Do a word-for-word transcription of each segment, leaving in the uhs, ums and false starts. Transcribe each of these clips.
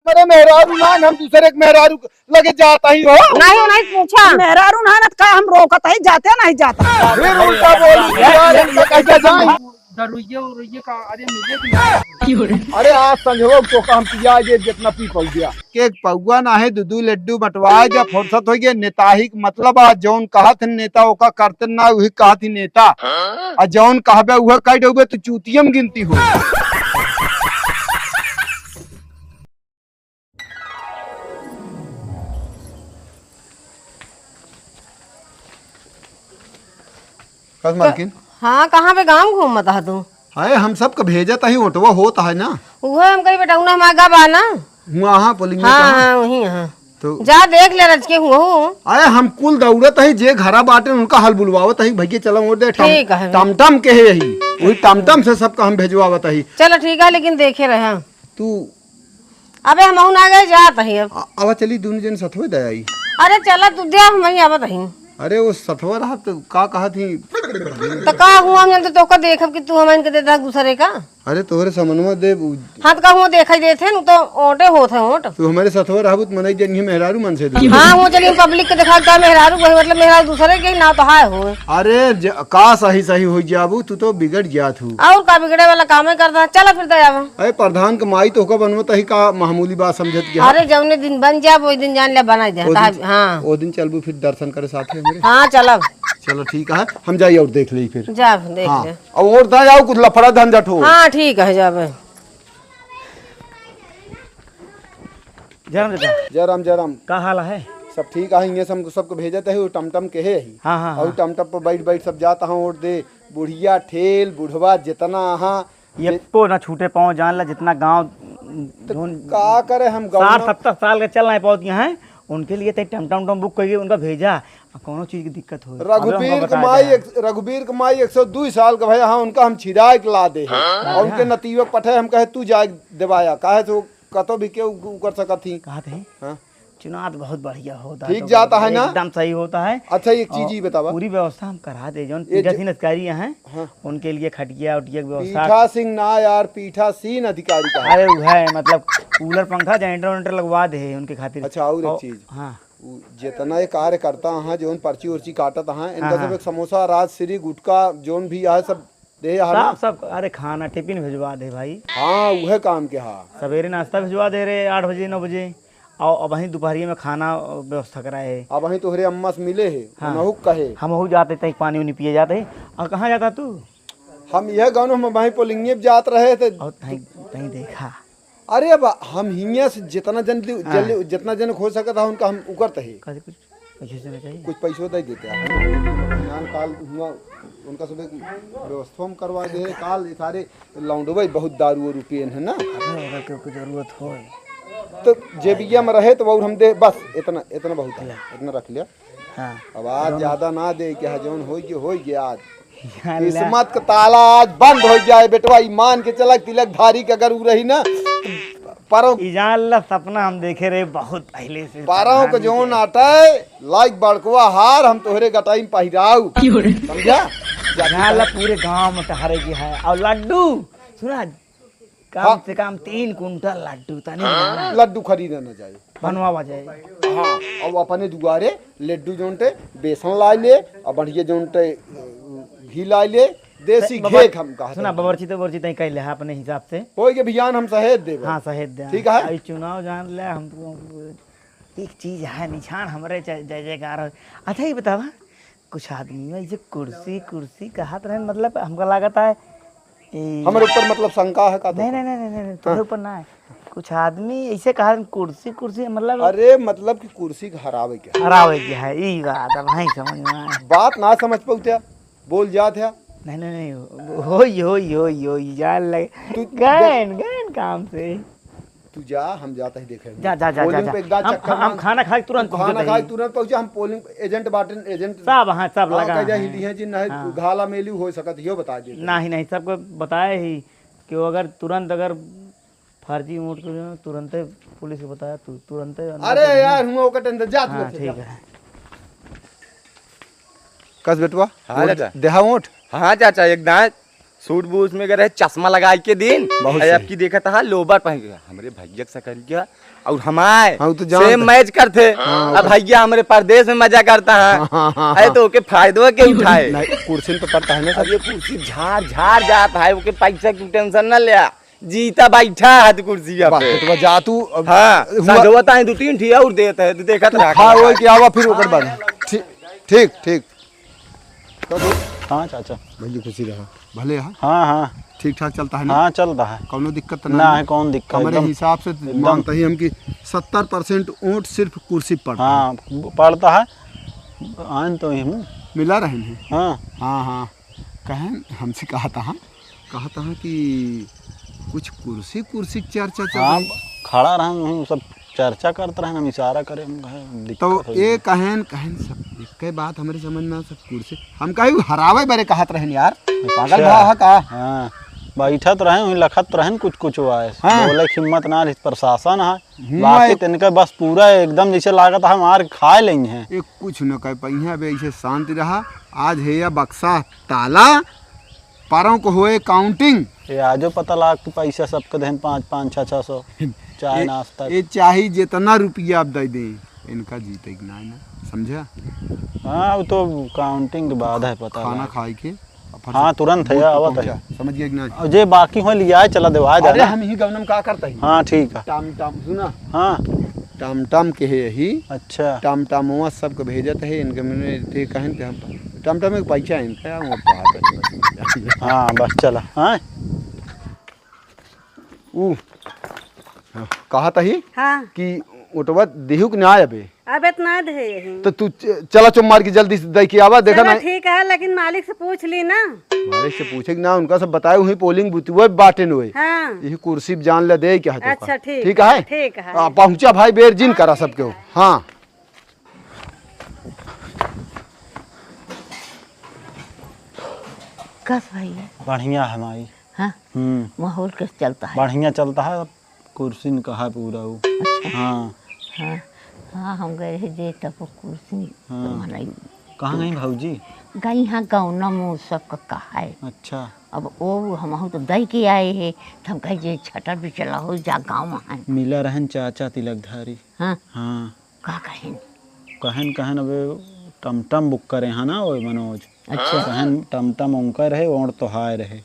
अरे मेहरारू ना, हम दूसरे के मेहरारू लगे जात ही हो। नहीं, नहीं पूछा। मेहरारू ना, ना का हम रोकत ही, जाते नहीं जाता। फिर उल्टा बोल दिया, इनका कैसे जाए? दरुइये उरुइये का, अरे मिले कि नहीं? अरे आज संझवा को काम किया, ये जितना पी पहुंच गया। एक पौआ ना है, दू दू लड्डू बंटवाए जा, फुर्सत होइ गए। नेताही के मतलब, आ जौन कहत है नेता, ओका करते ना, वही कहत ही नेता। आ जौन कहबे, उहे कह देबे, तू चूतियम गिनती हो। कस मालकिन? हाँ, कहाँ पे गाँव घूमत ह तू? अरे, हम सबके भेजत ही, ओटवा होत है ना। उहे हम कही, बेटा, उन्हें हमारा गा बा ना। हुआ हाँ, पोलिंग हाँ, कहाँ? हाँ, वही हाँ। तो जा देख ले रज के हुआ हूँ। अरे, हम कुल दौड़त ही, जे घरा बाटे, उनका हल बुलवावत ही, भैया, चलो, ओट दे, टम-, ठीक है। टमटम के है यही, वही टमटम से सबका हम भेजवावत ही। चलो, ठीक है, लेकिन देखे रहे। तू अबे हमहू ना गए, जात ही अब। आ-, आवा चली, दुनू जन सथवे दे आई। अरे चला तू दे, हम ही आवत ही। अरे वो सथवा रहा तो का कहत ही? तो का हुआ, हम जन तो तोका देखब कि तू हमन के दे दे दूसरे का। अरे तोहरे समनवा दे उ- हाँ तो का हुआ, देखा ही देत है, नु तो ओटे होत है ओट। तू हमारे सथवा रहबू तो मनई जनिए मेहरारू मन से दूर। हाँ, वो चलिए पब्लिक के देखा का मेहरारू, वही मतलब मेहरारू दूसरे के ना तो हाय हो। अरे ज-, का सही सही हो जाबू, तू तो बिगड़ जात हूँ। और का बिगड़े वाला काम है करता, चला फिर दे आवा। अरे प्रधान के माई तोहका बनवत ही का मामूली बात समझत गया? अरे जौने दिन बन जाब वही दिन जान ले बनाई दे। ओ दिन, हाँ। ओ दिन चलबू फिर दर्शन करे साथे हमरे? हाँ चलब। चलो ठीक है, हम जाई और देख लेई फिर। जा देख हाँ। ले। और दा जाओ कुछ लफड़ा झंझट हो। हाँ ठीक है जाबे। जय राम चाचा। जय राम, जय राम। का हाल है? सब ठीक है, ये सब सबको भेजत है, वो टमटम के है ही। हाँ, हाँ, और हाँ। टमटम पर बैठ बैठ सब जाता हूँ वोट दे, बुढ़िया ठेल बुढ़वा जितना अहा, एको ना छूटे पाओ, जान ला जितना गाँव तो जोन का करे हम गाँव साठ में? सत्तर साल के चल नहीं पावत यहाँ, उनके लिए तै टमटम टम बुक करिए, उनका भेजा, आ कौनो चीज की दिक्कत हो। रघुबीर के माई एक, रघुबीर के माई एक सौ दो साल का भैया, हाँ, उनका हम छिराए के ला दे हैं। हाँ। और उनके नतीबक पठे हम कहे तू जाए देवाया, काहे तो कतो भी केहू उ कर सकत ही। कहत ही? हाँ। चुनाव तो बहुत बढ़िया होता है, ठीक तो जाता है ना? एकदम सही होता है। अच्छा, एक चीज और ये बतावा। पूरी व्यवस्था हम करा दे, जौन ये पीठासीन अधिकारी हैं, हाँ। उनके लिए खटिया उटिया की व्यवस्था। पीठासीन ना यार, पीठासीन अधिकारी का है। अरे वो है, मतलब कूलर पंखा जनरेटर वनरेटर लगवा दे उनके खातिर। अच्छा, और एक और चीज। हाँ। उ जितना ये कार्यकर्ता हैं, जौन पर्ची उर्ची काटत हैं, इनका हाँ, सब हाँ। एक समोसा, राजश्री, गुटखा, जौन भी है सब दे यार सब, ना। सब, अरे खाना टिफिन भिजवा दे भाई। हाँ, उहे काम के हा। सवेरे नाश्ता भिजवा दे रे आठ बजे, नौ बजे, और अब वहीं दोपहरिया में खाना व्यवस्था कराए है। अब वहीं तोहरे अम्मा से मिले है, हाँ। उनहु कहे। हमहू जाते तई पानी उनी पिए जाते। और कहाँ जाता तू? हम यह गाँव में वहीं पोलिंगे जात रहे थे। और तहीं, तहीं देखा। अरे अब हम हियाँ से जितना जन दि-, हाँ। जल्दी, जितना जन हो सकता है उनका हम उकरते हैं। काहे कुछ पैसे देना चाहिए? कुछ पैसों दे देते हैं। हम काल हुआ उनका सब एक व्यवस्था हम करवा दे हैं। काल ये सारे लौंडवे बहुत दारू वारू पियन है ना। अरे अगर केहू के जरूरत होए। तो जेबिया में रहे तो और हम दे, बस इतना, इतना बहुत है, इतना रख लिया। हाँ। अब आज ज्यादा ना दे के, हाँ, जौन होई गए, होई गए आज। किस्मत का ताला आज बंद हो जाए बेटवा, ई मान के चला, तिलक धारी के अगर उ रही ना, तो परों ई जान ला सपना हम देखे रहे बहुत पहले से, परों के जौन आटे, लाइक बड़कवा हार हम तोहरे गटाई में पहिराऊ। समझा? जान ला पूरे गांव में टहरे की है। और लड्डू, सुना, कम हाँ। से कम तीन कुंटल लड्डू तनी हाँ। लड्डू खरीदे न जाए। बनवावा जाए। हाँ, और अपने दुआरे लड्डू जोन टे बेसन ला ले, और बढ़िया जोन टे घी ला ले, देसी बबर-, घी हम कहते सुना, हैं। बबरची तो बबरची तई कह ले, हाँ, अपने हिसाब से। होई के बिहान हम सहेज देबे। हाँ, सहेज दे। ठीक है। आई चुनाव जान ले, हम तो एक चीज है, निशान हमरे जय, जय जयकार हो। अच्छा, ये बतावा, कुछ आदमी में ऐसे कुर्सी, कुर्सी कहत रहन, मतलब, हमका लागत है, ए, हमरे ऊपर, मतलब, शंका है का तो? नहीं, नहीं, नहीं, नहीं, नहीं, तुम्हारे हाँ। ऊपर ना है। कुछ आदमी ऐसे कहत रहन, कुर्सी, कुर्सी, मतलब, अरे, मतलब कि कुर्सी के हरावे के है। हरावे के है, ई बात, अब नहीं समझ में आए। बात ना समझ पौते, बोल जात है। नहीं, नहीं, नहीं, होई, होई, होई, होई, जान लगे। तू गैन, गैन काम से। तू जा, हम जाता ही देखे। जा, जा, जा, पोलिंग जा, पे एक दांत हम, चक्कर हम मार। खाना खाए तुरंत तू खाना पहुंचते खाए ही। तुरंत पहुंचे, हम पोलिंग एजेंट बाटेन, एजेंट साहब, हाँ, सब हाँ, लगा कह जा, है। हिली हैं जी, नहीं, हाँ। घाला मेलू हो सकत, यो बता दे। नहीं, नहीं, सबको बताए ही कि वो अगर तुरंत अगर फर्जी वोट के तुरंते पुलिस को बताया, तू तुरंते अंदर अरे से यार, हुआ ओकर टेंशन, जा तू हाँ, बच्चे, ठीक जा। है। कस बेटवा, हाँ, वोट चाचा। देहा वोट? हाँ, चाचा, एक दांत सूट बूट में गए रहे, चश्मा लगाई के दिन, बहुत अरे सही। अब की देखत हा, लोबर पहन के, हमरे भैया के सकल क्या और हमारे हाँ, वो तो सेम जानत है। मैच करते। हाँ, अब वो भैया हमरे परदेश में मजा करता है। हाँ, हाँ, हाँ, अरे हाँ। तो ओके फायदो के उठाए। नहीं, कुर्सी तो पड़ता है ना अब सर। ये कुर्सी झार झार जात है, ओके पैसा की टेंशन ना ले, जीता बैठा है तो कुर्सी बस, पे। तो जा तू अब हाँ, हुआ संजोता है दो तीन ठिया और देता है, तू देखत रहा। हाँ, वही क्या हुआ फिर ओकर बाद। ठीक, ठीक, ठीक। तो तू हाँ चाचा। भैया खुशी रहा। भले यहाँ हाँ, हाँ। ठीक ठाक चलता है ना? हाँ, चलता है। कौनो दिक्कत तो ना ना है? है, कौन दिक्कत, हमरे एकदम, हिसाब से एकदम। मानता ही हम कि सत्तर परसेंट वोट सिर्फ कुर्सी पर पड़ता है। हाँ, पड़ता है। आन तो ही हूँ। मिला रहन है। हाँ। हाँ, हाँ। कहन हमसे कहा था, हाँ? कहा था कि कुछ कुर्सी, कुर्सी की चर्चा चल हाँ, रही। खड़ा रहन, वहीं सब चर्चा करत रहन, हम इशारा करे, हम कहे, दिक्कत तो हो ये गई। कहन, कहन सब एक बात हमरे समझ में, सब कुर्सी, हम कहे, "उ हरावे बरे कहत रहन यार, पागल अच्छा। भा है का?" हाँ, बैठत रहन, वहीं लखत रहन, कुछ, कुछ हुआ है। हाँ। बोले कि हिम्मत ना रही, प्रशासन है। हुआ बाकी एक तो इनका बस पूरा एकदम जैसे लागत है, मार खा लेंगे हैं। ये कुछ न कह पाई हैं, अबे ऐसे शांति रहा। आज है या बक्सा ताला, परौं को होए काउंटिंग। ये आजो पता लाग कि पैसा सबके देहन पाँच पाँच, छः छः सौ, चाय ये, नाश्ता। ये चाहे जितना रुपया आप दे दें, इनका जीते कि ना, ना, समझा? हाँ, वो तो काउंटिंग के बाद है पता खाना लाग। खाए के, अब फट हाँ, से तुरंत है, बूथ पे आवत है। पहुंचा, समझ गया कि ना? और जे बाकी हो लिया है, चला देवाए अरे, देना। हम ही गवनम का करता ही। हाँ, ठीक है। टाम टाम, सुना? हाँ। टाम टाम के है यही। अच्छा। टाम टाम वहाँ सबके भेजत है, इनके मैंने ते कहन के हम टाम टाम एक पैसा है इनका, वहाँ बात है। हाँ, बस चला। हाँ। ऊ, हाँ, कहा तही हाँ। कि ओटवा देहु कि ना अबे? अबे त ना दे यही। तो तू च-, चला चुप मार के जल्दी से दे के आवा, देखा चला ना। ठीक है, लेकिन मालिक से पूछ ली ना। मालिक से पूछे कि ना, उनका सब बताए, वही पोलिंग बूथ, वही बाटे न वही। हाँ। यही कुर्सी पे जान ले दे क्या है तो अच्छा, का। ठीक ठीक है, है? ठीक है। आ, पहुँचा भाई, बेर जिन हाँ, करा ठीक सबके हो। है। हाँ। कस भैया? बढ़िया है माई। हाँ? हम्म। माहौल कैसे चलता है? बढ़िया चलता है, अब कुर्सी न कहा है पूरा वो। अच्छा। हाँ। हाँ, हाँ, हम गए रहे जे तब वो कुर्सी हाँ। तो मनाई। कहाँ गई भौजी? गई हाँ गौना मुँह सबका कहा है। अच्छा। अब वो हमहू तो दई के आए है, तो हम कहे जे छटर भी चला हो जा गाँव है। मिला रहन चाचा तिलकधारी। हाँ। हाँ। का कहिन? कहन, कहन, अबे टमटम बुक करे हैं ना, ओए मनोज। अच्छा। कहन टमटम उनका रहे, ओर तोहार रहे।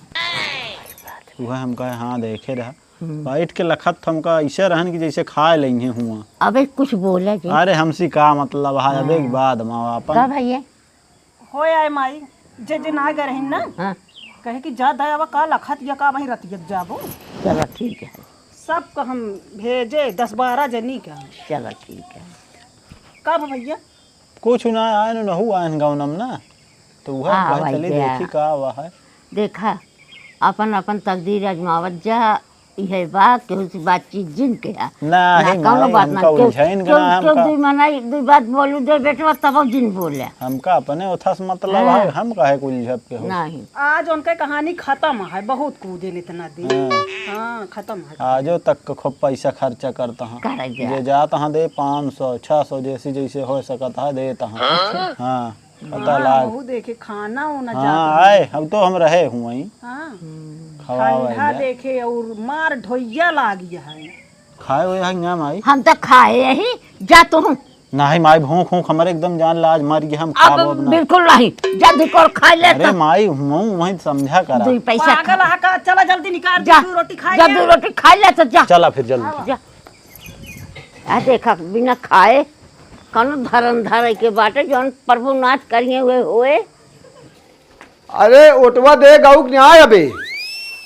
वह हम कहे, हाँ, देखे रहा। हम्म। बैठ के लखत हमका ऐसे रहन कि जैसे खाए लेंगे हुआ। अबे कुछ बोला जी। अरे, हमसे का मतलब है, अबे हाँ। बाद में अपन का भैया? होय आए माई, जे जे ना गए रहिन ना, हाँ। कहे कि जा दयावा का लखत या का वहीं रतियत जाबो। चला ठीक है। सबका हम भेजे दस बारह जनी का। चला ठीक है। का भा भैया? कुछ ना आए न नहु आए न गौनम ना, तो वह हाँ, कहे भाई चली गया। देखी का हुआ है। देखा, अपन अपन तकदीर आजमावत जा, इहे बा, केहू से बातचीत जिन किहा। नाही, ना, कौनो माई, बात ना। हमका केहू, उलझाइन के केहू, ना, केहू हमका दुई मनाई, दुई बात बोलू दे बेटवा, तब जिन बोले। हमका अपने ओथा से मतलब हाँ। है, हम काहे को उलझब केहू? नहीं। आज उनके कहानी खत्म है, बहुत कूदे इतना दिन। हाँ। हाँ, खत्म है। आजो तक के खूब पैसा खर्चा करता है। करे जा। जे जात हाँ दे पाँच सौ, छह सौ, जैसे जैसे हो सकत है देत हाँ। अच्छा। हाँ। पता हाँ, लाग। वहू देखे, खाना ओना हाँ, जात आए, रहल। अब तो हम रहे हुए ही। हाँ। हम्म। खवावे ठंडा जा। देखे और मार ढोइया लागी है। खाए हुए है ना माई? हम तो खाए ही, जा तू। नहीं माई, भूख, भूख हमारे एकदम जान लाज मार गई, हम अब खाबो अब ना। बिल्कुल नहीं, जा दुई कोर खाए ले अरे तो। माई, हूँ वहीं समझा करा। दुई पैसा पागल खा। है का? चला जल्दी निकाल, जा, दू रोटी खाए जा, ले। दू रोटी खाए ले तो जा। चला फिर जल्दी। जा। आ देखा, बिना खाए कौनो धरन धरे के बाटे, जौन प्रभु नाथ करिए हुए होए। अरे, ओटवा दे गऊ के न्याय अबे।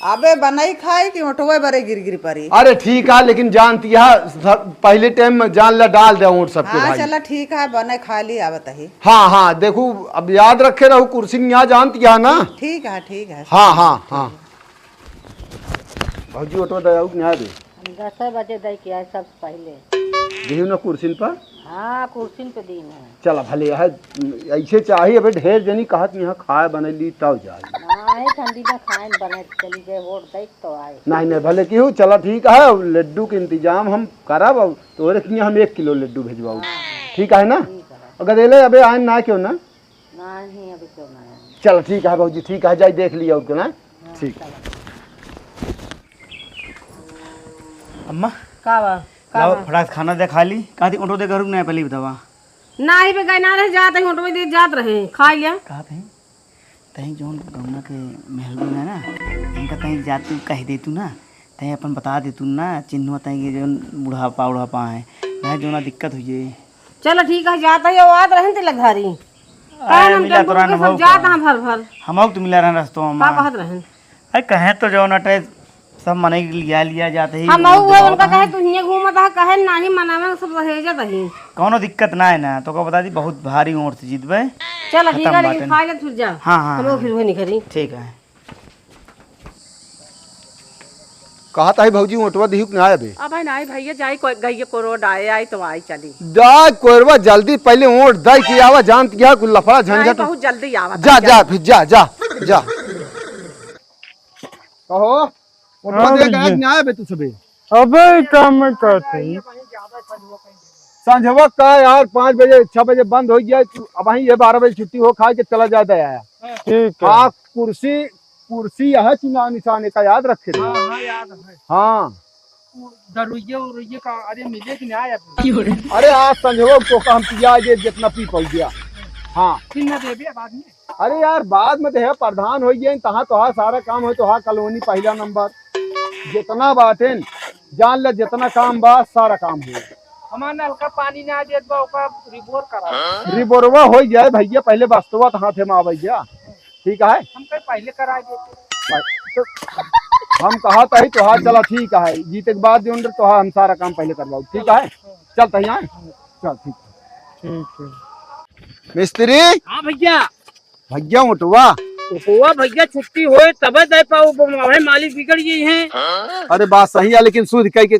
अबे, बनई खाई कि ओटवा बरे गिर गिर परी? अरे, ठीक है, लेकिन जानती है, सब पहले टाइम में जान ला डाल दे ओट सबके हाँ, भाई। चला, ठीक है, बने खा ली, आवत ही। हाँ, हाँ, देखू, अब याद रखे रहू, कुर्सी में यहाँ जानती है ना? ठीक है, ठीक है। हाँ, हाँ, हाँ। भौजी, ओटवा दे गऊ के न्याय दे। हम दस बजे दे के आए सबसे पहले। दिहू ना कुर्सीन पर? हाँ, कुर्सीन पे दिन है। चला भले है, ऐसे चाही, अबे ढेर जनी कहत यहाँ खाए बने ली तब जाए। नहीं, ठंडी में खाए बने चली गए, वोट दे तो आए। नहीं, नहीं, भले की हो, चला ठीक है, लड्डू के इंतजाम हम करब, अब तोरे के लिए हम एक किलो लड्डू भेजवाऊ। ठीक है ना? ठीक है। अगर एले अबे आए ना क्यों ना? नहीं, अभी क्यों ना आए? चला ठीक है भौजी, ठीक है, जाई देख लिया और क्यों ना? हाँ। ठीक। अम्मा, का बा? का लाओ, बा? फटाक से खाना दे, खा ली। कहा थी, ऑटो दे, घर रुक ना, पहले ही बतावा। नाही बे, गए ना रहे, जात रहे, ऑटो में दे जात रहे, खा लिया। कहा थी, तहीं जौन गौना के मेहरबन है ना, इनका तहीं जात तू कह दे तू ना, तहीं अपन बता दे तू ना, चिन्हवा तहीं के जौन बुढ़ापा, बुढ़ापा है, ना जौना दिक्कत हुई है। चलो ठीक है, जात है, वो आत रहन तिलक धारी। अरे, काहे हम मिला टेम्पो तोरा के सब अनुभव जात का। हाँ भर भर। हम तो मिला रहन रस्तों का में। कहत रहन? अरे, कहे तो जौन अटे, सब मनई के लिया, लिया जात ही, हम वो आऊ वो देवावत उनका हैं। कहे, "तू हियाँ घूमत हा," कहे, "नाही मनावे, सब सहेजत ही।" कौनो दिक्कत ना है ना, तो को बता दी, बहुत भारी ओट से जीतबे। चल, ठीक खत्म है, लेकिन बाटन। खा ले, फिर जा। हाँ, हाँ, हम लोग हाँ। फिर वही निकली। ठीक है। कहत ही भौजी, ओटवा दिहू कि ना अबे? अब है नाही भैया, जाई कोई गइया कोरो डाए आई तो आई चली। जा कोरवा जल्दी, पहले ओट दई के आवा, जानत क्या कुल लफड़ा नाही, झंझट। बहुत जल्दी आवा, जा, चली। जा, फिर जा, जा, जा। कहो, ओटवा हाँ दे के भैया। आज ना आए बे तू सबे। अबे, ई काम में का थी? संझवा का यार, पाँच बजे, छह बजे बंद हो गया। तू अब वहीं ये बारह बजे छुट्टी हो, खा के चला जाता है। ठीक है। हाँ, कुर्सी, कुर्सी यह चुनाव निशाने का, याद रखे रे। हाँ, हाँ, याद है। हाँ। वो दरुइये उरुइये का, अरे, मिले कि ना आया तू? अरे, आज संझवा को काम किया, ये जितना पी पल गया। हाँ। फिर ना देबे बाद में। अरे यार, बाद में तो है, प्रधान हो गए, तहाँ तोहार सारा काम हो, तोहार कॉलोनी पहला नंबर। जितना बाटेन, जान ले, जितना काम बा, सारा काम हो। हमार नलका पानी ना देत बा, ओका रिबोर करा। रिबोरवा हो जाए भैया, पहले बस्तवा तो हाथे में आवे जा, ठीक है? हम कहीं पहले करा देते। तो हम कहा तही तोहार, चला ठीक है, जीते के बाद जो तोहार हम सारा काम पहले करवाओ, ठीक है? चल तही आए, चल ठीक। ठीक है। मिस्त्री। हाँ भैया। भैया ओटवा। ओटवा भैया छुट्टी होए तबे दे पाऊ, ब-, हमें मालिक बिगड़ गई हैं। अरे बात सही है, लेकिन सूद कह के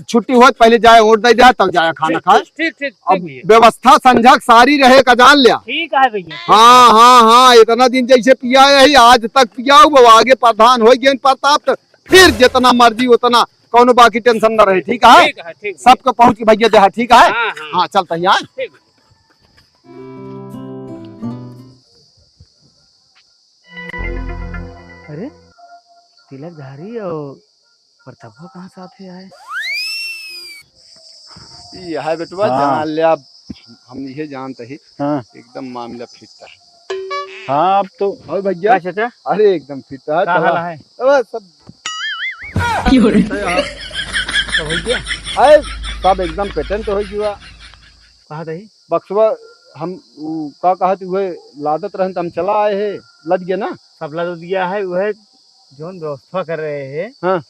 छुट्टी होए पहले जाए ओट दे जाए तब जाए खाना ठीक, खाए। ठीक, ठीक, ठीक, अब ठीक भैया। व्यवस्था संझक सारी रहे का जान लिया। ठीक है भैया। हाँ, हाँ, हाँ, इतना दिन जैसे पिया है, आज तक पिया हुआ, आगे प्रधान हो गए प्रताप, तो फिर जितना मर्जी उतना, कौनो बाकी टेंशन न रहे, ठीक है? ठीक है, ठीक है। सबको पहुँच के भैया दे, ठीक है? हाँ, हाँ। हाँ, चलता ही, हाँ? ठीक है। अरे, तिलकधारी और प्रतापवा कहाँ साथे आए? ई है बेटवा, हाँ। जान ले, अब हम, हम इहे जानत ही। हाँ। एकदम मामला फिट है। हाँ, अब तो। और भैया? का चाचा? अरे, एकदम फिट है, का चला। हाल है? अरे, सब। की हो रही? तो भैया? अरे, सब एकदम पेटेंट हो गया। कहाँ रही? बक्सवा हम, उ, का कहत, उहे लादत रहन त हम चला आए हे, लद गया ना? सब लद दिया है, उहे जौन व्यवस्था कर रहे हैं। हाँ।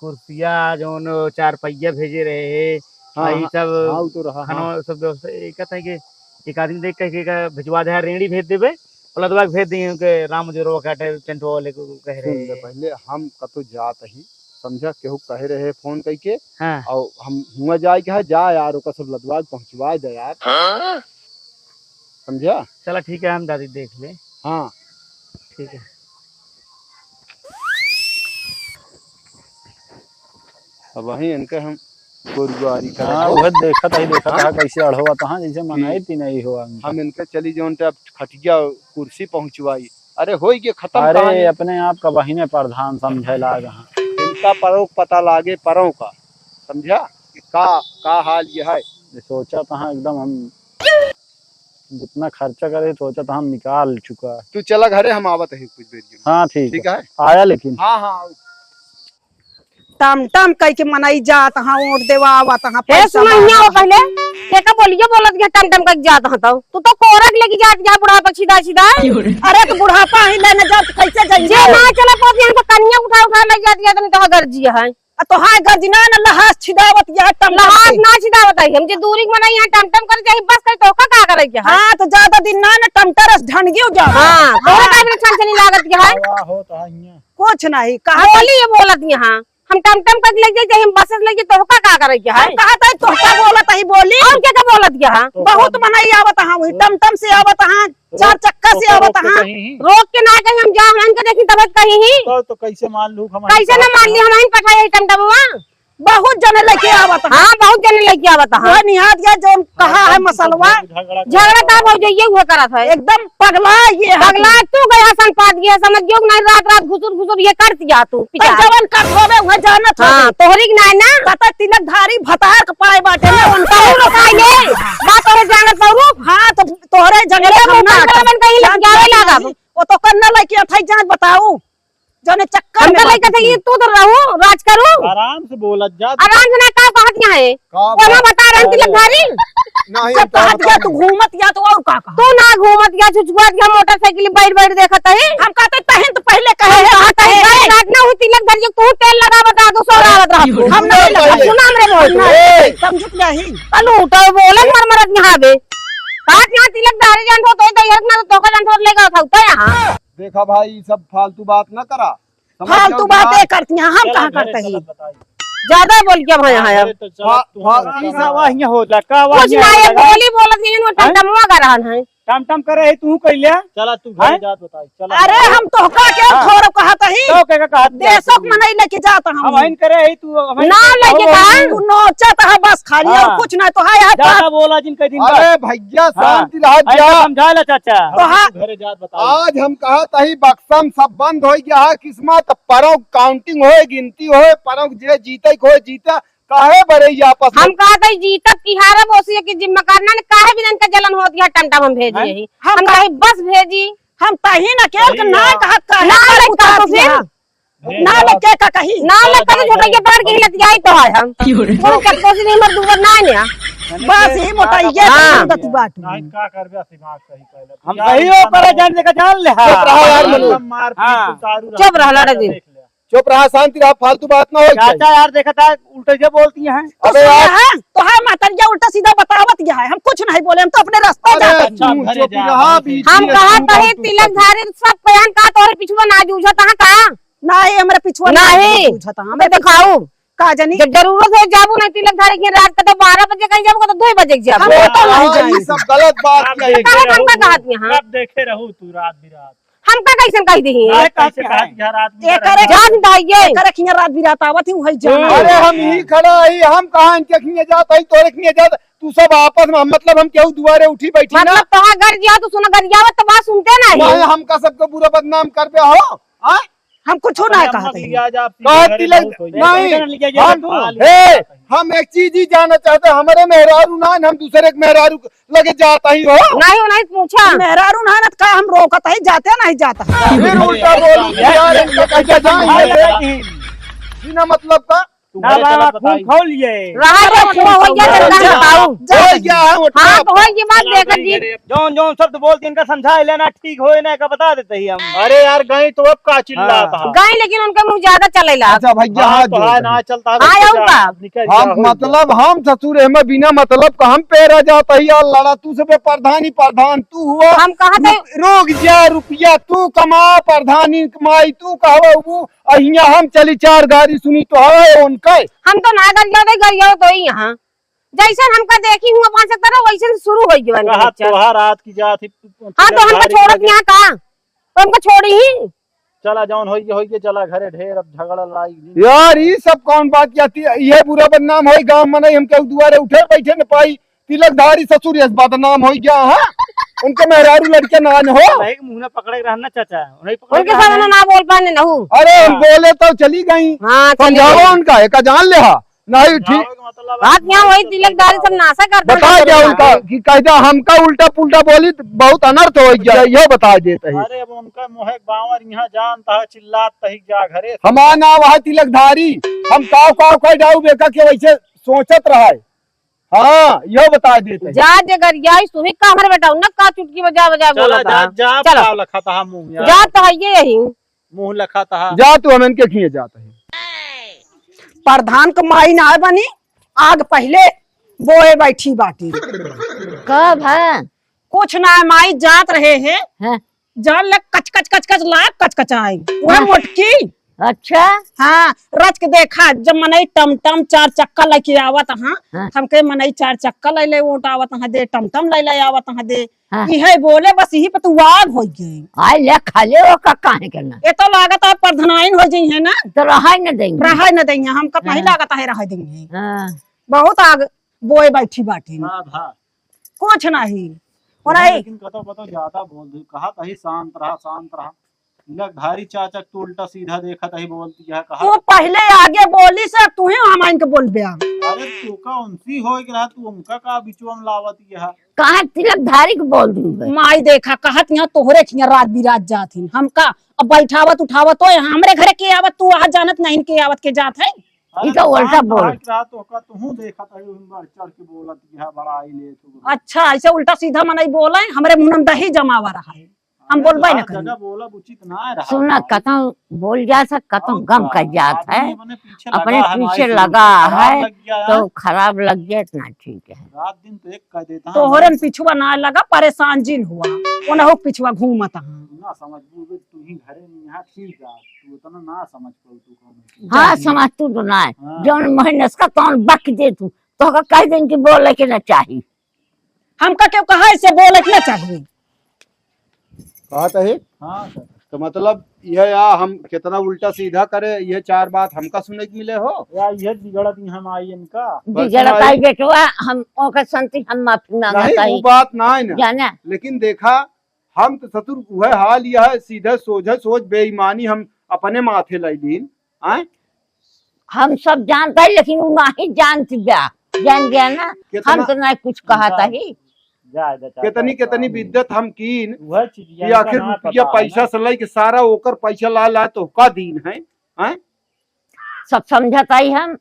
कुर्सिया, जौन चार पहिया भेजे रहे हैं, हाँ, आ, ई हाँ, सब हाँ, उ तो रहा, खाना हाँ। सब व्यवस्था, ये कहता है कि एक आदमी देख कह के का भिजवा दे, रेंड़ी भेज देबे, और लदवा के भेज दिए उनके राम जोरवा काटे, टेंटवा वाले को कह रहे सुन ले, हैं। पहले हम कतो जात ही, समझा, केहू कहे रहे फोन कइके, हाँ। और हम हुआ जाए के है, जा यार, ओका सब लदवा के पहुँचवा दे यार। हाँ? समझा? चला ठीक है, हम दादी देख ले। हाँ। ठीक है। अब वहीं इनके हम गोरुआरी करे हाँ, हो। उहे देखत ही, देखत हाँ। है, कैसे अढ़वा तहाँ, जैसे मनाई कि ती नहीं हुआ। हम इनके चली जौन ते अब खटिया कुर्सी पहुँचवाई। अरे, होई के खत्म अरे, कहानी। अपने आप का बहिने प्रधान समझे लाग हाँ। इनका परों पता लागे, परों का। समझा? कि का, का हाल ये है। ये सोचा तहाँ एकदम हम जितना खर्चा करे, सोचा तहाँ हम निकाल चुका। तू चला घरे, हम आवत है कुछ देर में। हाँ, ठीक ठीक है। है? आया लेकिन। हाँ, हाँ, आओ। टम टम कह के मनई जात हाँ, वोट देवा आवत हाँ, हे पैसा सुना, हियाँ मांगत आओ हाँ। पहले। के का बोलियो बोलत के टम टम कह के जात हाँ तो? तू तो कोरक लेके जात यहाँ बुढ़ापा छिदा छिदा। अरे तो बुढ़ापा ही लेने जात, कैसे जाइए? जे ना चला पाती, हम तो कनिया उठा उठा ले जात, जात नहीं तो गर्जिया है। आ तो हाय गर्जिना न लहास छिदावत यहाँ टम टम लहास से। ना छिदावत है, हम जे दूरी के मनई यहाँ टम टम करे चाहे बस करे तो का, का करे के है? हाँ, तो ज्यादा दिन ना न टमटरस ढनगियो जा। हाँ, तोरे का भी छन छनी लागत के है? वाह, हो तो है हियाँ। कुछ नहीं, कहा बोली ये बोलत यहाँ। हम टमटम कर ले जाए, चाहे हम बस से ले जाए, तो का, का करे के है? हम कहा था, तोहका बोलत ही बोली। और क्या, क्या बोलत के है? बहुत मनई आवत है, वही टमटम से आवत है, चार चक्का से आवत है। रोक के ना कहीं हम जा, हम इनके देखी तब कहीं ही। तो, तो कैसे मान लूँ हम? कैसे ना मान ली, हम इन पठाए टमटमवा। बहुत जने लेके आवत है। हाँ, बहुत जने लेके आवत है। वो निहात गया जो कहा है मसलवा। झगड़ा का भौजइये उहे करत है। एकदम पगला ये है। पगला तू गया सन पात गया, समझ गयो कि नहीं, रात रात घुसुर घुसुर ये करत गया तू तो पिछाड़। जवन करत होबे उहे जानत होबे। हाँ, तोहरी के नाय ना। कतई तिलकधारी भतार के पाए बाटे ना, उनका कहू लोग आइले। बात तोहरे जानत पौरू। हाँ, तो तोहरे जंगले अरे, हम ना मोबाइल करब। बन कहीं लग जावे लागब। वो तो कन्ना लेके अथई जान बताऊ। जने चक्कर हमका में लइका मत थे, ये तू तो रहू, राज करू। आराम से बोलत जा। आराम से ना, का कहत यहाँ है? का वो ना बात? बता रहे हैं, अरे। तिलकधारी। नहीं, जो हम तो कहत गया, बताएंगे। तू घूमत गया, तो और का कहा? तू ना घूमत गया, छुछुआत गया, मोटरसाइकिल बैठ बैठ देखत है। हम कहते तहिन तो पहिले कहे हम हैं, कहत हम है, कहे हैं। रात ना हुई, तिलकधारी, जो तू तेल लगावत रहा, तो सो लगावत रहा। हम नहीं लगा, पहिले। सुना हमरे बोल। ए। समझत नहीं। कल उठो, बोले मर मरत यहाँ बे। कहत यहाँ तिलकधारी जान हो, तो दहियर ना, तो का जान हो, लेगा उठा, उठा यहाँ। देखा भाई, ई सब फालतू बात ना करा। समझ फालतू जाओ बातें बात। करती हैं, हम चला कहाँ घरे करते चला हैं? बताई। ज्यादा बोल के भाई हाँ, आया। अरे तो चला, फा-, तू फा-, हमारा ई सब वहियां होला, का कुछ वहियां ना, ये होला? गोली बोलत नहीं, वो हैं? टमटमुआ का रहन है। टमटम करे है, तू कइले? चला, तू घरे हैं? जात बताई, चला। अरे, हम तोहका के हाँ। थोड़ा कहत ही। तो के का कहत ही? देशक मनई लेके जात हम। हम हइन करे है, तू हइन ना करे लेके हो। कहा। तू नोचत है बस खाली, हाँ। और कुछ ना तो है, है ज्यादा बात। बोला जिन कह दिन अरे बात। भैया, हाँ। शांति रहा ऐसे जा। समझा ले चाचा। तो हाँ। तू घरे जात बताई। आज हम कहत ही बक्सम सब बंद होइ गया है, किस्मत परौं counting होए, गिनती होए, परौं जे जीते के होए, जीते, काहे बरे ये आपस में? हम कहत ही जीतब की हारब, ओसी के जिम्मेदार ना, काहे बिना इनका जलन होत है, टमटम हम भेजी हैं? ही। हम हम का- कही बस भेजी। हम तही न केल के नहीं ना यार। कहत काहे ना पर लइका उतार तो दिया फिर? है? नहीं ना यार। लइका का कही। ना लइका तो छोटा के बार के लतियाई तो है हम। क्यों रे? वो कब कोसी नहीं मर दूर ना है। बस ही मोटा ये हाँ। गति बात। नहीं, का करबे, दिमाग सही कर ले। हम यार, सही हो, इंसान पर को जान लेके जान ले, हाँ। चुप रहा यार, मनु। मार पीट हाँ। उतारू चुप रहा, लड़ा जी। देख ले। चुप रहा, शांति रहा, फालतू बात ना होए चाचा चाहिए। यार, देखा था, उल्टे से बोलती हैं। अबे यार। हाँ, तो है महतरिया उल्टा सीधा बतावत गया है, हम कुछ नहीं बोले, हम तो अपने रास्ते अरे जाते हैं। तू चुप रहा, बीच हम में कहा तू तही फालतू तिलकधारी सब बयान का तोहरे पिछुआ ना जूझत है का? ना, ये हमरे पिछुआ ना नहीं। जूझत है, तो हमें दिखाऊ। का जानी? जब जरूरत हो जाबू नहीं तिलकधारी के रात का तो बारह बजे कहीं जाबू, तो दो बजे के जाबू। हम तो नहीं हाँ, जाए। ये सब गलत बात आप कही। देखे काहे रहू, हमका कहत यहाँ? आप देखे रहू तू रात बिरात। हमका कैसन कह दी? रात कैसे कहत यहाँ रात बिरात? जान दाइये। करे खिया रात बिरात आवत ही, वही जाना। अरे हम ही खड़ा ही, हम कहाँ इनके खिया जात ही, तोरे खिया जात, तू सब आपस में, मतलब हम केहू दुआरे उठी बैठी ना। मतलब तोहा घर गया, तू सुना गरियावत तो बात सुनते नहीं। नहीं, हमका सबको बुरा बदनाम करबे हो, हाँ? हम कुछ ना अपने अम्मा कहते के हैं। लिया जा, आप कहा सीधे घरे तिलक बहुत हो जाए। नहीं, इधर लिया जा हम, तू। ए, हम एक चीज ही जानना चाहते हैं, हमारे मेहरारू ना, हम दूसरे के मेहरारू लगे जाता ही हो। नहीं, नहीं पूछा। मेहरारू ना, ना का हम रोकत है, जाते नहीं जाता। फिर उल्टा बोल, यार, इनका कैसे जाएंगे? बिना मतलब का। तू ना घरे बाबा, चलत खून बताई। खोल लिए। रहा अरे, जो खून हो गया, जा, चलता जा। है बाबू। जा, हो गया है, उठा। हाँ, तो हो गया बात, देखा जी। जौन, जौन शब्द बोल के इनका समझा लेना, ठीक होए ना, का बता देते ही हम। अरे यार, गई तो अब का चिल्लात हाँ। है? गई, लेकिन उनका मुंह ज्यादा चलेला। अच्छा भैया, हाँ, हाथ तो जोड़ है, दे। ना चलता है, हाँ, तो आऊँ क्या? का? निकल हम, जा, हो गया। मतलब, हम ससुर, हमें बिना मतलब का हम पैरा जाता ही यार, लड़ा तू से प्रधान ही प्रधान तू हुआ। हम कहा थे? रुक जा, रुपया तू कमा, प्रधानी कमाई तू कहवा, वो अहिया हम चली चार गारी सुनी तो है उनका। हम तो ना गरिया दे, गरिया तो ही यहाँ। जैसे हमका देखी हुआ पाँच तरह वैसे शुरू हो गया कहा इनका। तोहार रात की जात ही, हाँ, तो हमका छोड़त यहाँ का? तो हमका छोड़ी ही। चला जौन होई के, होई के, चला घरे, ढेर अब झगड़ा लड़ाई नहीं। यार, ई सब कौन बात जाती है? ये बुरा बदनाम होई, गांव मनई हमके दुआरे उठे बैठे न पाई। तिलकधारी ससुर यस बदनाम होई गया, हाँ? उनके मेहरारू लड़के ना न हो। भाई के मुंह ना पकड़े के रहना चाचा, उन्हें पकड़े उनके के सामने रहना। ना बोल पाने ना हूँ। अरे, हम हाँ। बोले तो चली गई। हाँ, चली समझावा गई। उनका, एका जान ले हा। नहीं, ठीक। समझावे के मतलब बात यहाँ वही तिलकधारी सब नाशा करता बता है। दिया उनका कि कहता हमका उल्टा पुल्टा बोली तो बहुत अनर्थ हो गया, यह बता देते हैं। अरे, अब उनका मोहे बावर यहाँ जानता है, चिल्लात तही जा घरे। हमारा नाम है तिलकधारी, हम काव काव कह जाऊ बेका के वैसे सोचत रहा है। हाँ, यह बता देते हैं। जा जे गरियाई सुही का हमरे बेटा, उन्ना का चुटकी बजा बजा चला, बोलत जा, है। जा, चला। पाव लखा तहा मुंह यार। जा तो है ये यही। मुंह लखा तहा। जा तू हमन के खिए जात है। प्रधान के माई ना बनी, आग पहिले बोए बैठी बाटी। कब है? कुछ ना है, माई जात रहे हैं। हाँ। जान ले कच कच कच कच लाग कच कच आए। वह हाँ। मोटकी। अच्छा। हाँ, रच के देखा, जब मनई टमटम चार चक्का लइके आवत हाँ, हाँ। हमके मनई चार चक्का लइ ले ओट आवत हाँ दे, टमटम लइ ले आवत हाँ दे। हाँ। इहे बोले बस यही पे तू आग होइ गई। आय ले खा ले ओका काहे के ना। ये तो लागत है प्रधानाइन होइ जइहैं ना। तो रहै न देइहैं। रहै न देइहैं, हमका नहीं हाँ। लागत है रहै देइहैं। हाँ। बहुत आग बोए बैठी बाटी। हाँ, हाँ। कुछ नहीं। और तुमने आई लेकिन कतो कतो ज्यादा बोल दी, कहा तही शांत रहा, शांत रहा। तिलकधारी चाचा के तू उल्टा सीधा देखत ही बोलती है, कहा वो पहले आगे बोली से तू ही हम इनके बोल बे। अरे तू का उनसी होए के रहा, तू उनका का बिचवा में लावत यह? कहाँ तिलकधारी के बोल दी बे? माई देखा कहत यहाँ तोहरे खिया रात बिरात जात ही। हमका अब बैठावत उठावत हो यहाँ हमरे घरे के आवत, तू वहाँ जानत नहीं के आवत के जात है। अरे ई तो उल्टा शांत बोल। रहा, का तो का तू देखत है, बढ़ चढ़ के बोलत यह, बड़ा आई ले तू। अच्छा, ऐसे उल्टा सीधा मनई बोले, हमरे मुंह में दही जमावा रहा है। हम अरे बोलबे न लाज करी। जगह बोलब उचित ना रहा सुना, भाई। कतौ बोल जा सक, कतौ और गम का? कर जात आदमी है। अपने पीछे अपने लगा है, पीछे भाई, लगा खराब है, लग गया तो है। खराब लग गया, इतना ठीक है। रात दिन तो एक कह देता है, तोहरे भाई। में पिछुआ ना लगा, परेशान जिन हुआ। ओनहु पिछुआ घूमत हाँ। तू ना समझ, तू, तू ही घरे में यहाँ ठीक है, तू उतना ना समझ पाऊ, तू कौन है। हाँ, जा। समझ तू तो ना है। हाँ। जौन महीनस का तौन बक दे तू, तो का कह देन कि बोले के ना चाही। हमका क्यों कहा इसे बोले के ना चाहिए? कहत है? हाँ, सर। तो मतलब यह या हम कितना उल्टा सीधा करे, ये चार बात हमका सुने के मिले हो? या ये बिगड़त ही हम आई इनका। बस बिगड़त आई भाई। बेटवा, हम ओकर संति हम माफी मांगत नहीं, आई। वो बात ना है ना। जाना। लेकिन देखा, हम तो ससुर उहे हाल यह है, सीधे सोझे सोच बेईमानी हम अपने माथे लाई लीन। आय? हम सब जानत ही, लेकिन उ नहीं जानत बा। जान गया ना, कितना हम तो नहीं कुछ कहत ही। जा, जा, जा, कितनी, जा, कितनी जा। बिद्दत हम कीन वह चीज कि आखिर रुपया पैसा से लेके सारा ओकर पैसा ला, ला तो का दीन है, हैं? सब समझत ही हम,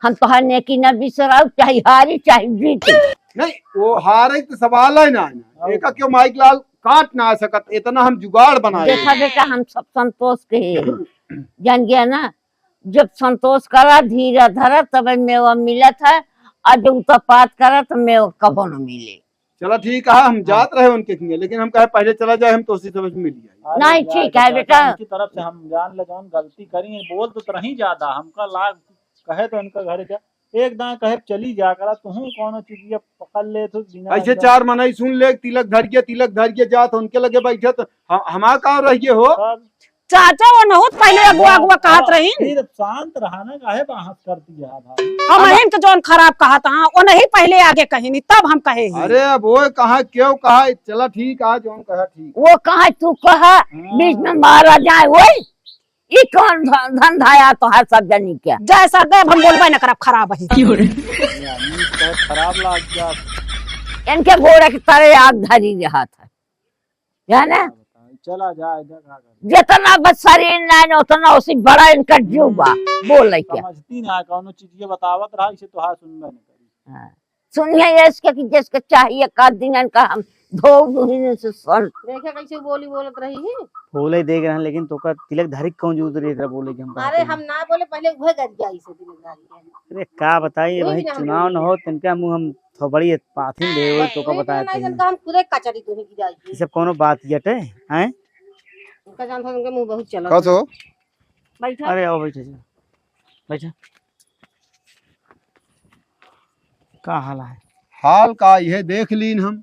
हम तोहार नेकी न बिसराऊ, चाहे हारी, चाहे जीती। नहीं, वो हारे के तो सवाल है ना, ना। और एका क्यों माइक लाल काट ना सकत, इतना हम जुगाड़ बनाए। देखा बेटा, हम सब संतोष के हैं। जान गया ना, जब संतोष करा, धीरा धरा, तबे मेवा मिलत है, और जब उतपात करा, तो मेवा कबो न मिले। चला ठीक है, हम हाँ। जात रहे उनके खिया, लेकिन हम कहे पहले चला जाए, हम तोसी समझ मिल जाए। अरे नहीं, जा, ठीक है जा, बेटा। उनकी तरफ से हम जान ले जौन गलती करी है, बोल तो रही ज्यादा, हमका लाग कहे तो उनका घर जा, एक दाएं कहे चली जा करा, तुहूँ कौनो चीज ये पकड़ ले तो बिना ऐसे एकदम चार मनई सुन ले, तिलक धर गया, तिलक धर गया जात, उनके लगे बैठे तो हम, हमार का रहिए हो? तब चाचा, वो नहुत पहले अगुआ, अगुआ कहत हाँ, रही। फिर शांत रहा ना, काहे बहस करती है भाई? हम अब अहिन के जौन खराब कहत हाँ, वो नहीं पहले आगे कहिनी, तब हम कहे ही। अरे अब वो कहा, क्यों कहा, चला ठीक आ, जौन कहा ठीक। वो कहा, तू कहा, हाँ। बीच में मारा जाए, वही? ई कौन ध-, धंधा या तोहार सब जनी के? जैसा देव हम बोलबे न करब, खराब है। क्यों रे? यार, नींद बहुत खराब लाग गया। इनके घोड़े के तरे आग धरी रहत है। है ना? चला जाए, इधर का करे? जितना बस शरीर ना है, उतना उसी बड़ा इनका जीव बा। बोले के। समझती ना, कौनो चीज ये बतावत रहा, इसे तोहार सुनबे न करी। हाँ। सुनिए, इसके कि जिसके चाहिए, का दिन इनका हम धो दुहिन से सन। देखे कैसे बोली बोलत रही है। बोले देख रहे हैं, लेकिन तोका तिलक धारी कौन जरूरत रही तेरा बोले कि हम अरे कहते हैं। हम ना बोले, पहले वह गरिया इसे तिलक धारी है। अरे का बताई, वही भाई भी ना चुनाव न बोले। हो, तिनका मुँह हम थोबड़ी पाथिन दे, वही तोका वही बताए ना, थे। इनका हम खुदे कचरी तो ही गिराई ये है। सब कौनो बात यटे, हैं? उनका जान था, उनके मुँह बहुत चला का था। सो? बैठा। अरे आओ, बैठे जा। बैठा। का हाल है? हाल का, यह देख लीन हम।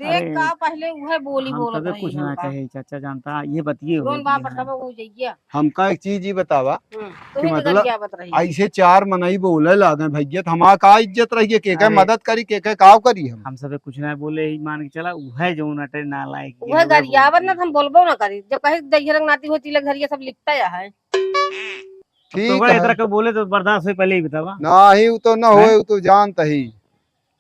देख अरे, का पहले उहे बोली हम बोलत तबे रही कुछ ना हमका। कहे, चाचा जानता, ये बतिये हो कौन बाप गया है। रखबा वो जइया। हमका एक चीज ही बतावा हम्म, कि तू ही मतलब, गलतियावत रही। ऐसे चार मनई बोले लागे भैया, तो हमार का इज्जत रही है, के के अरे, मदद करी, के के काव करी हम? हम सबे कुछ ना बोले, ही मान के चला, उहे जौन अटे नालायक, उहे ये गरियावत ना, बोलते। हम बोलबो ना करी। जब कहे दहिया रंग नाती हो, तिलक धरिया सब लिखता या है। ठीक तो है। इतना के बोले तो बर्दाश्त होई, पहले ही बतावा। नाही, उ तो ना हैं? होए, उ तो जानत ही।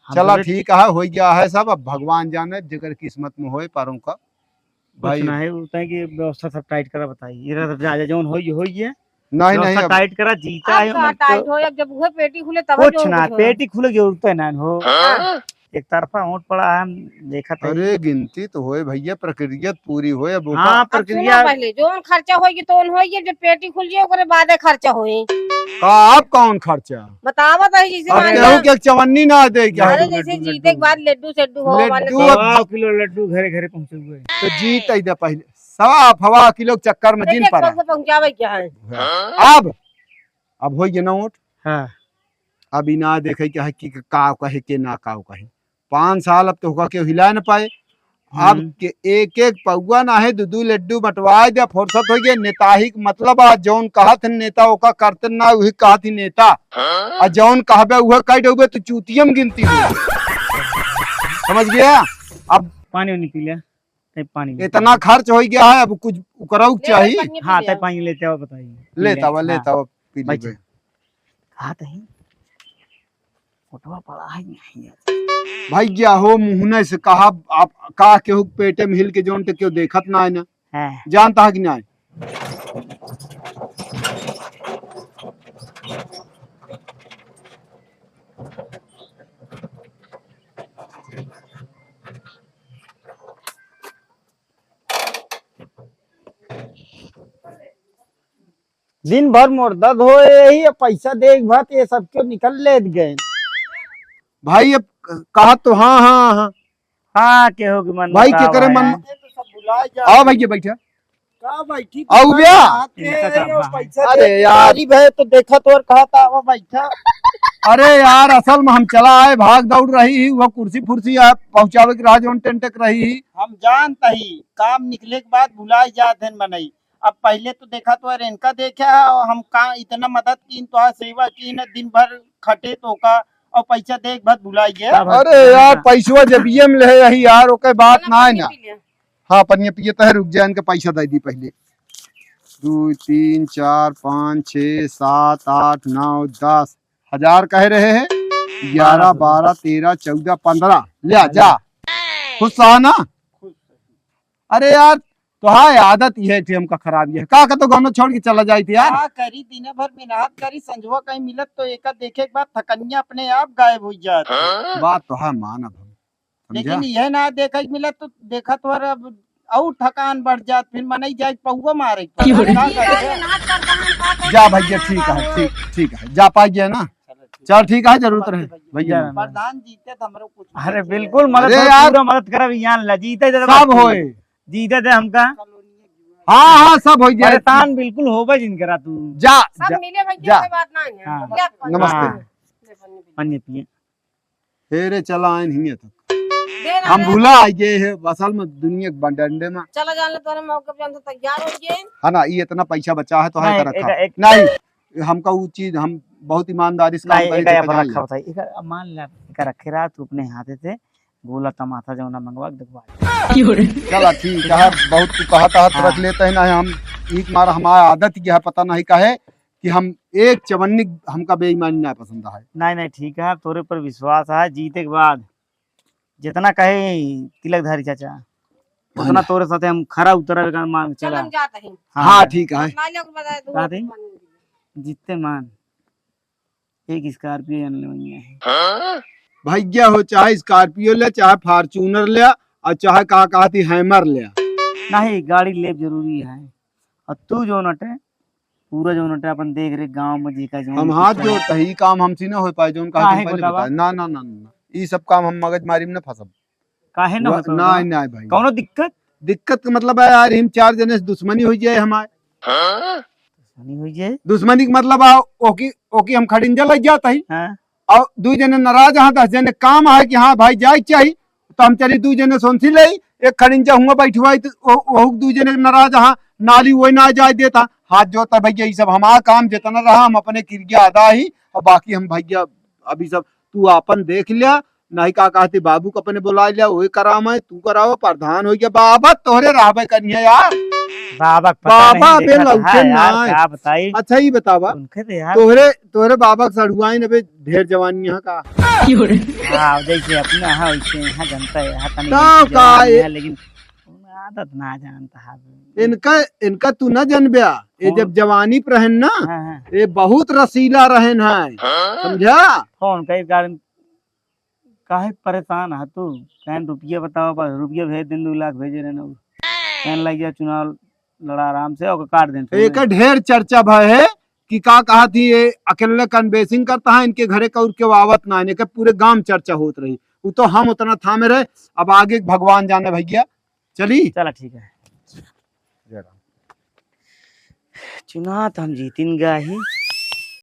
हम चला, बोले ठीक है, हो गया है सब, अब भगवान जाने जेकर किस्मत में होए, पारों का। कुछ भाई। ना है, उ तय कि व्यवस्था सब टाइट करा, बताई। इधर सब जा, जा, जौन होई, होई है। नहीं, नहीं, व्यवस्था अब टाइट करा, जीता हम है, का हम टाइट तो हो, अब जब उहे पेटी खुले, तब कुछ जो ना, कुछ हो। पेटी खुले के जरूरत है ना हो। हाँ। एक तरफा ओट पड़ा है, हम देखत है। अरे, गिनती तो होए भैया, प्रक्रिया तो पूरी होए, अब ओका हाँ, अब सुना प्रक्रिया। पहले, जौन खर्चा होई, तौन होई, जब पेटी खुल जाए, ओकरे बादे खर्चा होई। का, आप कौन खर्चा? बतावत है, जैसे अब मान केहू लो। के चवन्नी ना दे क्या? अरे, जैसे जीते के बाद लड्डू सेड्डू हो, मान लो। लड्डू अब सौ किलो लड्डू घरे घरे पहुँचे हुए। तो जीत ही दे पहले। तवा फवा किलो के चक्कर में जिन पड़ा। पहुँचावे क्या है? अब, अब होइ गया नोट। हाँ। अब ई ना देखे के है कि का कहे के ना का कहे। पाँच साल अब तो होगा के हिला न पाए। अब हम्म। के एक एक पौआ ना है, दू दू लड्डू बंटवाए दे, फुर्सत होइ गए। नेताही के मतलब आ, जौन कहत है नेता ओका करते ना, वही कहत ही नेता। आ जौन कहबे उहे कह देबे, तू चूतियम गिनती हो। समझ गया? अब पानी वानी पी ले, तब पानी ले। इतना खर्च होइ गया है, अब कुछ उकरऊ ले, चाहिए। पानी पी हाँ, ले। तब पानी लेते आओ, बताइए। लेता हुआ, हाँ। लेता हुआ, पी बैठ। लीजिए। कहा तही, फोटवा पड़ा है नहीं है। भैया हो, मुहने से कहा, आप का केहू पेटे में हिल के जौन तो केहू देखत ना है ना। हाँ। जानता है कि ना? दिन भर मोर दर्द हो यही, अब पैसा देख भात ये सब क्यों निकल लेत गए। भाई, अब कहा तो हाँ, हाँ, हाँ। हाँ, केहू के मन भाई, का के करे भाई? मन? आओ भैया, बैठा। का बैठी आओ भैया। बात है, इनका काम यो है। पैसा अरे दे, यार। गरीब है तो देखा तो और कहा था, आओ बैठा। अरे यार, असल में हम चला आए, भाग दौड़ रही ही, वो कुर्सी फुर्सी आ पहुँचावे के रहा, जौन टेंट के रही ही। हम जानता ही, काम निकले के बाद भुलाई जात है मनई। अब पहले तो देखा तो यार इनका देखा है, और हम का इतना मदद की, तो सेवा की न, दिन भर खटे तो का, और पैसा देख भर भुलाई गया। अरे यार, हाँ। पैसवा जबिये में ले यही यार, ओके बात ना है ना। हाँ, पनिया पिए तो है, रुक जा, इनके पैसा दे दी पहले। दो, तीन, चार, पाँच, छः, सात, आठ, नौ, दस। हजार कहे रहे हैं, ग्यारह, बारह, तेरह, चौदह, पन्द्रह। ले आ, जा। खुश रहा ना? अरे यार, तो हाँ, आदत यह है कि हमका खराब यह है। का का तो गाना छोड़ के चला जाई थी यार। का करी, दिन भर मेहनत करी, संझवा कहीं मिलत तो एका देखे के बाद थकनिया अपने आप गायब हो जात। बात तो है, मान अब हम। समझा? लेकिन यह ना देखे के मिलत तो देखत वर अब और थकान बढ़ जात, फिर मनई जाए पौवा मारे के पड़े। का करे? जा भैया, ठीक है, ठीक, ठीक है, जा पाई गया ना। चलो, ठीक। चल, ठीक है, जरूरत रहे भैया। प्रधान जीते तो हमरो कुछ अरे बिल्कुल मदद अरे करो, यार। पूरा मदद करब, यान ला जीते दे सब होए। जीते दे हमका। हाँ, हाँ, सब हो जाए। परेशान बिल्कुल होबे जिन करा तू। जा, सब जा, मिले भाई, जा। कोई बात ना है। हाँ। ले, नमस्ते। हाँ। ले, पानी पिए। पानी पिए। हे रे, चला आइन हियाँ तक। दे ना हम रे। भुला आ गए हैं, असल में दुनिया के डंडे में। चला जाने तोरे मौके पे हम तो तैयार हो गए। है ना, ये इतना पैसा बचा है तो है नहीं, कर रखा। एक, एक नहीं, हमका वो चीज, हम बहुत ईमानदारी से काम नहीं, करी एक थे, अपन पहचान रखा ले। बताई। एक मान ले, एक रखे रहा तू अपने हाथे से, गोला तमाशा जौना मंगवा के देखवा। चला ठीक है, बहुत तू कहत कहत हाँ। रख लेते हैं ना, हम एक मार हमारा आदत यह है, पता नहीं काहे कि हम एक चवन्नी हमका बेईमानी ना पसंद है। नहीं, नहीं, ठीक है, तोरे पर विश्वास है, जीते के बाद जितना कहे तिलकधारी चाचा, उतना हाँ। तोरे साथे हम खरा उतरब का मान चल, चला। हम जात हई। हाँ, हाँ, जा। ठीक है। लाई लोग बताए, तू का दे? जीते मान। एक Scorpio जान ले वही है। भैया हो, चाहे Scorpio ले, चाहे Fortuner ले, और चाहे का कहती Hummer ले। नहीं, गाड़ी ले जरूरी है। और तू जो नटे, पूरा जो नटे अपन देख रे गाँव में जी का जो हम हाथ जोड़ता है, ई काम हमसे ना हो पाए, जो उनका काहे तुम पहले बतावा? बताए। ना, ना, ना, ना, ना। ई सब काम हम मगजमारी में ना फंसब। काहे ना वो-, होता ना, होगा? ना भाई। कौनो दिक्कत? दिक्कत का मतलब है यार, हम चार जने से दुश्मनी हो जाए हमारे। दुश्मनी हो जाए? दुश्मनी का मतलब आ, ओकी, ओकी हम खड़िंजा लग जाता ही। हाँ। और दू जने नाराज हाँ, दस जने काम है कि हाँ भाई जाए के चाहिए, तो हम चली दू जने सोनसी ले, एक खड़िंजा हुआ बैठवाई, तो ओ-, ओहू दू जने नाराज हाँ, नाली वही ना जाए देता। हाथ जोड़ता भैया, ये सब हमारा काम जितना रहा, हम अपने किरिया अदा ही, और बाकी हम भैया अभी सब तू आपन देख लिया, नहीं का कहते बाबू को अपने बुला लिया, वही करावे, तू करावे, प्रधान हो गया। बाबा तोहरे रहबे करिए यार। बाबा के पता बाबा नहीं, बे देखा लौटे था यार, ना है। का बताई? अच्छा, ई बतावा, उनके तो यार तोहरे, तोहरे बाबा के सढ़ुआइन अबे ढेर जवानी है का? हाँ, जैसे अपना है, वैसे यहाँ जनता है, यहाँ तनी तो वैसे का जवानी ए- है, लेकिन आदत ना जानता है। इनका, इनका तू ना जनब्या, ये कौन? जब जवानी पर रहन ना, हाँ, हाँ। ये बहुत रसीला रहन है, हाँ? समझा? कौन कई कारण काहे परेशान है तू? कहन रुपया बताओ, बस रुपया भेज दिन, दो लाख भेजे रहने। कहन लग गया चुनाव लड़ा आराम से, ओकर काट देन। एक ढेर चर्चा भय है कि का कहा थी, ये अकेले कन्वेसिंग करता है, इनके घरे का और क्यों आवत ना है, इनके पूरे गांव चर्चा होत रही। वो तो हम उतना थामे रहे, अब आगे भगवान जाने भैया। चली? चला ठीक है। जरा। चुनाव त हम जीतिन गा ही,